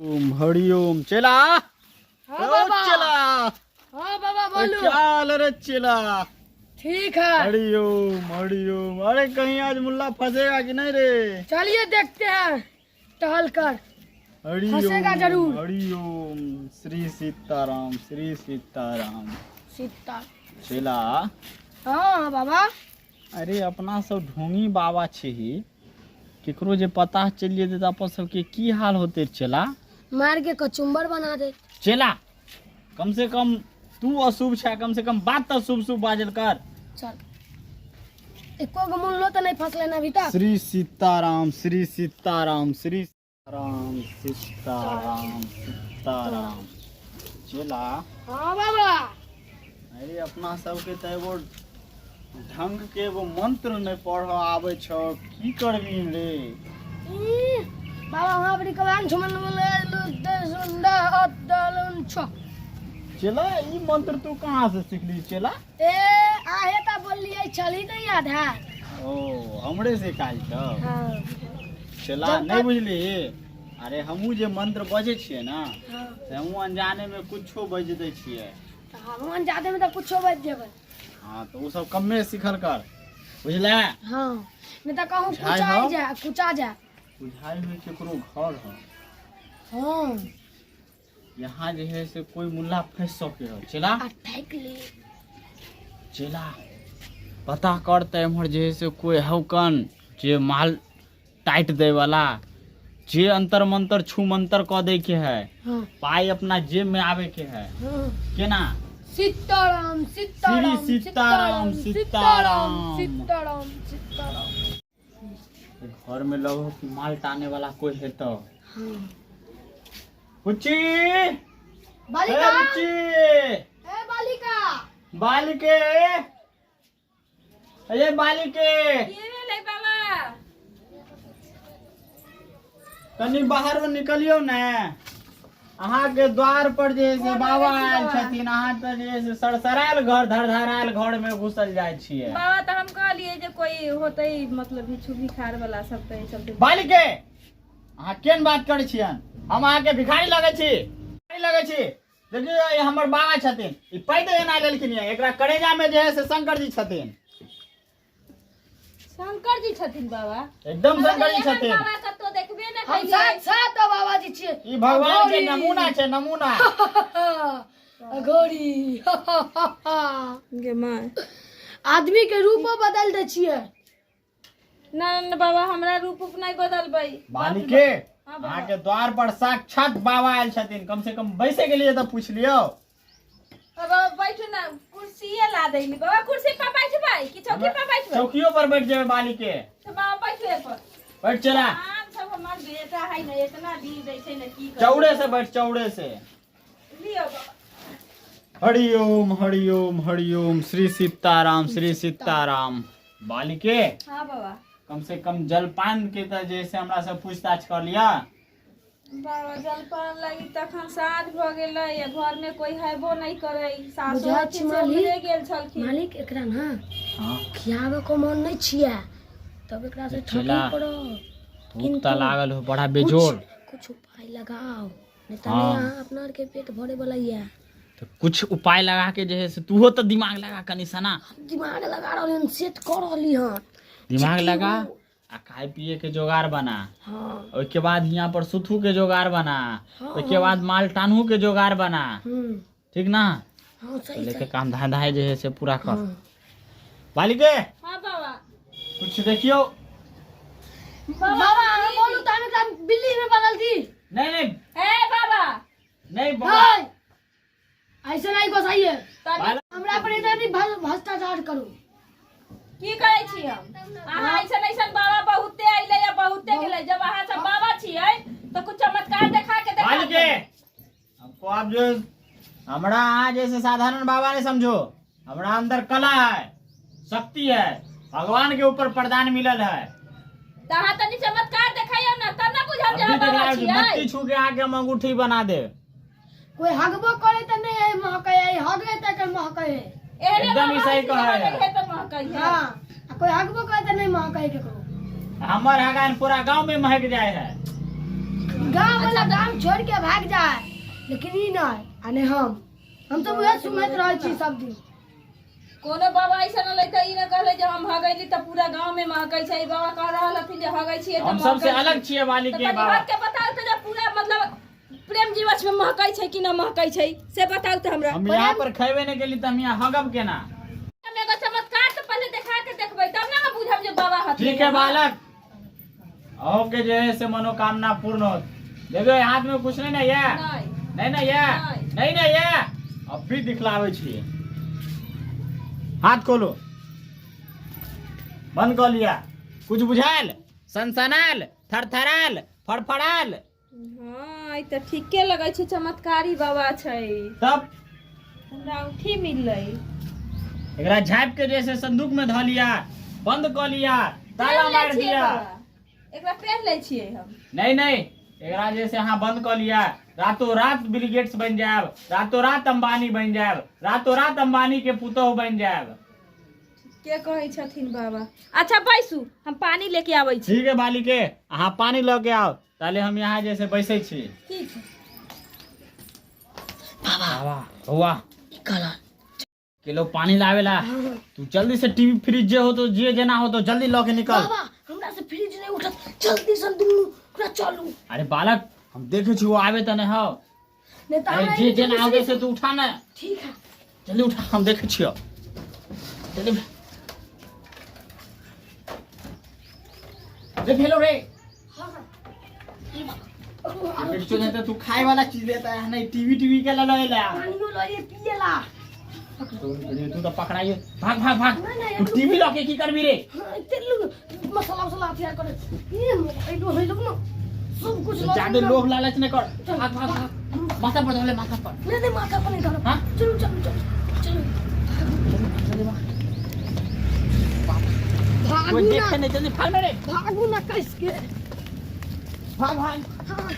ओम हरिओम चेला। हाँ ओ बाबा। चेला। हाँ बाबा ओ बोलो। क्या हाल है रे चेला? ठीक है। हरिओम हरिओम। अरे कहीं आज मुल्ला फंसेगा कि नहीं रे? चलिए देखते हैं टहल कर। हरिओम फंसेगा जरूर। हरिओम श्री सीताराम श्री सीताराम। सीता। चेला। हाँ बाबा। अरे अपना सब ढोंगी बाबा छी, केकरो जे पता चलि जेतै तऽ अपन सबके की हाल होतै चेला? मार के कचुम्बर बना दे। चेला कम से कम तू अशुभ छै, कम से कम बात तऽ शुभ शुभ बाजल कर। चल एको गो मुल्लो तऽ नहीं फसले ना अभी तक। श्री सीताराम श्री सीताराम श्री राम सीताराम सीताराम। चेला। हाँ बाबा। अरे अपना सबके तऽ एगो ढंग के एगो मंत्र नहीं पढ़ आबै छौ, की करबी रे? ई, बाबा वहाँ पर कबान छमन बोले सुंदर छो। चेला ई मंत्र तू कहाँ से सिखली चेला? ए आहे ता बोललिए चली नहीं याद है। ओ हमरे से काल छौ। हाँ चेला जब नहीं तक- बुझली? अरे हमहूँ जे मंत्र बजै छियै ना हाँ से हमहूँ अनजाने में कुछो बज दै छियै। तो हम अनजाने में तो कुछो बज जेबै। हाँ तो वो सब कमे सीखल कर, बुझले? हाँ नहीं तो कहूँ बुझाइ कुचा हौ? जाए, कुचा जाए। बुझाइ में केकरो घर हो। हाँ यहाँ जे है से कोई मुल्ला फंस सके हो चेला। आ ठैक ले। चेला पता कर तऽ एम्हर जे है से कोई हौकन जे माल टाइट दै वाला, जे अंतर मंतर छू मंतर कऽ दै के है। हाँ पाई अपना जेब में आवे के है। हाँ केना? सीताराम सीताराम श्री सीताराम, सीताराम। सीताराम सीताराम। घर में लगो कि माल टाने वाला कोई है तो। हाँ बुच्ची, बालिका। ए बुच्ची। ए बालिका। बालिके, अरे बालिके। की भेलै बाबा? कनि बाहर में निकलियौ ने। अहाँके द्वार पर जे है से बाबा आयल छथिन, अहाँ तऽ जे है से सरसरायल घर धरधरायल घर में घुसल जाइ छियै। बाबा तऽ हम कहलियै जे कोई होतै मतलब भिक्षु भिखार वाला सब तऽ ई सब तऽ- बालिके अहाँ केहन बात करै छियन? हम अहाँके भिखारी लगै छी? भिखारी लगै छी? देखियौ ई हमर बाबा छथिन, ई पैदे एना लेलखिन यऽ, एकरा करेजा में जे है से शंकर जी छथिन। शंकर जी छथिन बाबा? एकदम शंकर जी एहन छथिन। बाबा कतौ देखबे ने हम करियै। साथ साथ बाबा जी छियै। ई भगवान के अघोरी। नमूना छै, नमूना। अघोरी। गे माय। आदमी के रूपो बदल दै छियै। ना ना बाबा हमरा रूप उप नहीं बदलबै। बालिके हाँ, बाबा। अहाँके द्वार पर साक्षात बाबा आयल छथिन, कम से कम बैसे के लिए तऽ पूछ लियौ। बाबा बैठू ना, कुर्सीए ला दैली बाबा। कुर्सी पर बैठबै कि चौकी पर बैठबै? चौकियो पर बैठ जेबै बालिके। तऽ बाबा बैठू एहि पर। बैठ चला। आम सब हमर बेटा है ने इतना बीज दै छै ने की करू। चौड़े से बैठ, चौड़े से। लियौ बाबा। हरिओम हरिओम हरिओम श्री सीताराम श्री सीताराम। बालिके। हाँ बाबा। कम से कम जलपान के तऽ जे से हमरा से पूछताछ कर लिया। बाबा जलपान लागी तखन साँझ भऽ गेलै आ घर में कोई हैबो नहीं करै, सासु बुझाइ हथिन छी से मालिक। उमरे गेल छलखिन। मालिक एकरा ना हाँ खियाबे के मन नहीं छियै तब एकरा से ठकी चेला। पड़ो। भूख तऽ लागल हो बड़ा बेजोड़। कुछ उपाय लगाओ नहीं तो हाँ। नहीं अहाँ अपना आर के पेट भरे वाला ये। तो कुछ उपाय लगा के जे है से तूहो तो दिमाग लगा कनी सना। हम दिमाग लगा रहली हन, सेट कर रहली हन। दिमाग लगा आ खाए पिए के जोगाड़ बना। हाँ। ओहिके बाद हियाँ पर सुथू के जोगाड़ बना। हाँ। ओहिके बाद माल टानहू के जोगाड़ बना। ठीक ना? हाँ सही लेके सही। काम धाय धाय जे है से पूरा कर। हाँ। बालिके। हाँ बाबा। कुछ देखियो। बाबा हम बोलू तो हम एकरा बिल्ली में बदल दी। नहीं नहीं। ए बाबा। नहीं बाबा। नहीं, ऐसे नहीं गोसाइए। तनी हमरा पर इतना नहीं भ्रष्टाचार करू। की करै छी हम? अहाँ ऐसन ऐसन बाबा बहुते अइलै आ बहुते गेलै। जब अहाँ सब बाबा छियै तऽ कुछ चमत्कार देखा के देखा बालिके हमको आप जो हमरा अहाँ जैसे साधारण बाबा नहीं समझो, हमरा अंदर कला है, शक्ति है, भगवान के ऊपर प्रदान मिलल है। तऽ अहाँ तनी चमत्कार देखाइयौ ने तब ने बुझब जे अभी अहाँ बाबा देखला छियै। मट्टी छू के आके हम अंगूठी बना दे। कोई हगबो करे त नहीं है महके है, हगे त एकर महके है। एहने एकदम ही बाबा सही छै, कहै है। हगै है तऽ महकै है। हाँ, आ कोई हगबो करे त नहीं महके है केकरो। हमर हगान पूरा गांव में महक जाए है। गांव वाला गांव छोड़ के लेकिन ई नहि आ नहि हम हम तऽ उएह सुनैत रहै छी सब दिन। कोनो बाबा ऐसन अलै तऽ ई न कहले जे हम हगैली तऽ पूरा गांव में महकै छै। ई बाबा कह रहल हथिन जे हगै छियै तऽ हम सबसे महकै छै। अलग छियै तऽ बालिके कनि बाबा। हग के बताउ तऽ जे पूरा मतलब प्रेम जीवछ में महकै छै कि न महकै छै से बताउ तऽ हमरा। हम यहाँ पर खेबे नहि केली तऽ हम यहाँ हगब केना? हम एगो चमत्कार तऽ पहिले देखा के देखबै तब ने हम बुझब जे बाबा हथिन। ठीक है बालक, अहूँ के जे है से मनोकामना पूर्ण होत। देखियौ हाथ में कुछ नहीं ना ये? नहीं। नहीं ना ये? नहीं। नहीं ना ये? अब भी दिखलावे छियै। हाथ खोलो, बंद कर लिया। कुछ बुझायल? सनसनायल, थरथरायल, फड़फड़ायल? हाँ, ई तऽ ठीके लगै छै, चमत्कारी बाबा छै। तब हमरा औंठी मिललै। एकरा झाँपि के जैसे संदूक में धऽ लिया, बंद कऽ लिया, ताला पेन्ह लै मारि छियै दिया। बाबा। एकरा पेन्ह लै छियै हम। नहीं नहीं, एकरा जैसे अहाँ बंद कऽ लिया, रातों रात बिल गेट्स बनि जायब, रातों रात अंबानी बनि जायब, रातों रात अंबानी के पुतोह बनि जायब। के कहै छथिन बाबा? अच्छा बैसू, हम पानी लेके आबै छी। ठीक है बालिके, अहाँ पानी लऽ के आउ, ताले हम यहाँ जैसे बैसै छी। ठीक है। बाबा बौआ किलो पानी लावेला तू जल्दी से टीवी फ्रिज जे हो तो जे जेना हो तो जल्दी लऽ के निकल। बाबा हमरा से फ्रिज नहीं उठत, जल्दी से दुनू पूरा चलू। अरे बालक, हम देखे छी वो आवे त नहीं हो। नहीं तो अरे हमरा जे जेना आवे से तू उठा ना। ठीक है। जल्दी उठा, हम देखे छियो। जल्दी रे भेलो रे। हाँ हाँ। बेचो नहीं तो तू खाए वाला चीज लेता है नहीं, टीवी टीवी के ला ले ला। पानियो लइए पिएला। तू तो पकड़ाइए, भाग भाग भाग। नहीं, नहीं, तू टीवी लके की करबी रे? हाँ, तेल मसाला उसाला हथियार करे ये हेलो हेलो ना सब कुछ लऽ ज्यादा लेना। लोभ लालच नहीं कर, भाग भाग भाग, माथा पर धोले, माथा पर। नहीं नहीं, माथा पर नहीं धरो। हाँ? चलो चलो चलो चलो। भागू कोई ना। देखे नहीं, जल्दी भाग ना रे। भागू ना कस के। भाग भाग। हाँ।